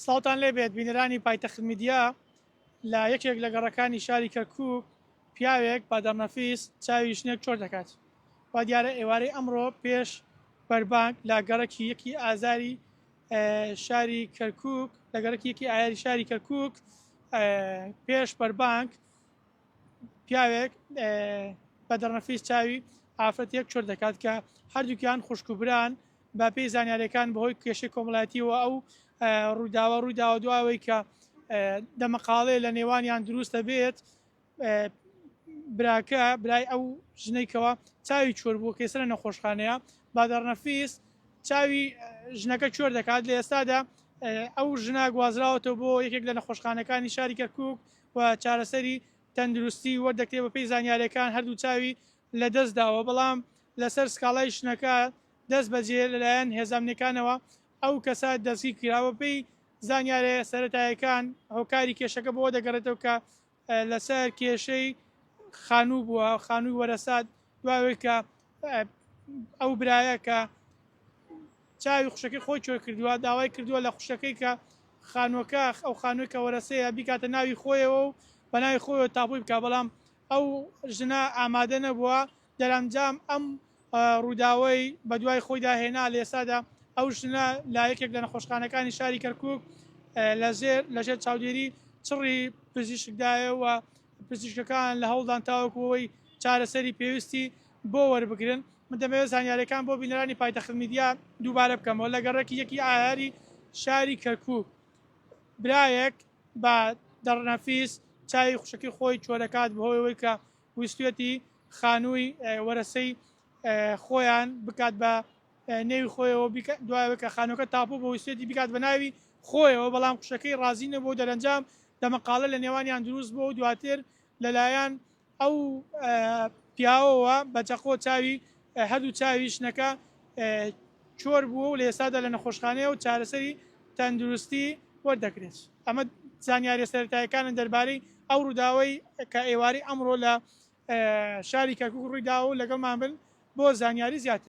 سڵاوتان لێبێت بینەرانی پایتەخت میدیا لە یەکێک لە گەڕەکانی شاری کەرکوک پیاوێک بە دەرنەفیس چاوی ژنێک چۆر دەکات وا دیارە ئێوارەی ئەمڕۆ پێش بەربانگ لە گەڕەکی یەکی ئازاری شاری کەرکوک لە گەڕەکی یەکی ئایاری شاری کەرکوک پێش بەربانگ پیاوێک بە دەرنەفیس چاوی ئافرەتێک چۆر دەکات کە هەردووکیان خوشک و بران بە پێی زانیاریەکان بەهۆی کێشەی کۆمەڵایەتیەوە ئەو ڕووداوە ڕوویداوە دواوەی کە دەمەقاڵێ لە نێوانیان دروست دەبێت براکە برای ئەو ژنێکەوە چاوی چۆر بووە کە ئێستا لە نەخۆشخانەیە بادەڕنەفیس چاوی ژنەکە چۆر دەکات لە ئێستادا ئەو ژنە گوازراوەتەوە بۆ یەکێک لە نەخۆشخانەکانی شاری کەرکک و چارەسەری تەندروستی وەردەکرێت بەپێی زانیاریەکان هەردوو چاوی لەدەست داوە بەڵام لەسەر سکاڵای ژنەکە دەست بەجێ لەلایەن هێزە ئەمنیەکانەوە ئەو کەسە دەستگیر کرا. بەپێی زانیارە سەرەتایەکان هۆکاری کێشەکە بۆ دەگەڕێتەوە کە لەسەر کێشەی خانوو بووە، خانووی وەرەسات، دوای کە ئەو برایە کە چاوی خوشەکەی خۆی چۆر کردووە داوای کردووە لە خوشەکەی کە خانووەکە ئەو خانووی کە وەرەسەیە بیکاتە ناوی خۆیەوە و بە ناوی خۆیەوە تاپۆی بکە بەڵام ئەو ژنە ئامادە نەبووە دەرەنجام ئەم ڕووداوەی بەدوای خۆیدا هێنا، لە ئێستادا ئەو ژنە لە یەکێک لە نەخۆشخانەکانی شاری کەرکوک لەژێر لەژێر چاودێری چڕی پزیشکدایە و پزیشکەکان لە هەوڵدان تاوەکو ئەوەی چارەسەری پێویستی بۆ وەربگرن. من دەمەوێت زانیاریەکان بۆ بینەرانی پایتەخت میدیا دووبارە بکەمەوە لە گەڕەکی یەکی ئایاری شاری کەرکوک برایەک بە دەڕنەفیس چاوی خوشەکەی خۆی چۆرەکات بەهۆی ئەوەی کە ویستویەتی خانووی وەرەسەی خۆیان بکات بە نێوی خۆیەوە دوایەوە کە خانووەکە تاپۆ بۆ ویستویەتی بیکات بە ناوی خۆیەوە بەڵام خوشەکەی ڕازی نەبوو دەرەنجام دەمەقاڵە لە نێوانیان دروست بووە و دواتر لەلایەن ئەو پیاوەوە بە چەقۆ چاوی هەردوو چاوی ژنەکە چۆر بووە و لە ئێستادا لە نەخۆشخانەیە و چارەسەری تەندروستی وەردەگرێت. ئەمە زانیاریە سەرەتایەکانن دەربارەی ئەو ڕووداوەی کە ئێوارەی ئەمڕۆ لە شاری کەرکوک ڕوویداوە و لەگەڵمان بن بۆ زانیاری زیاتر.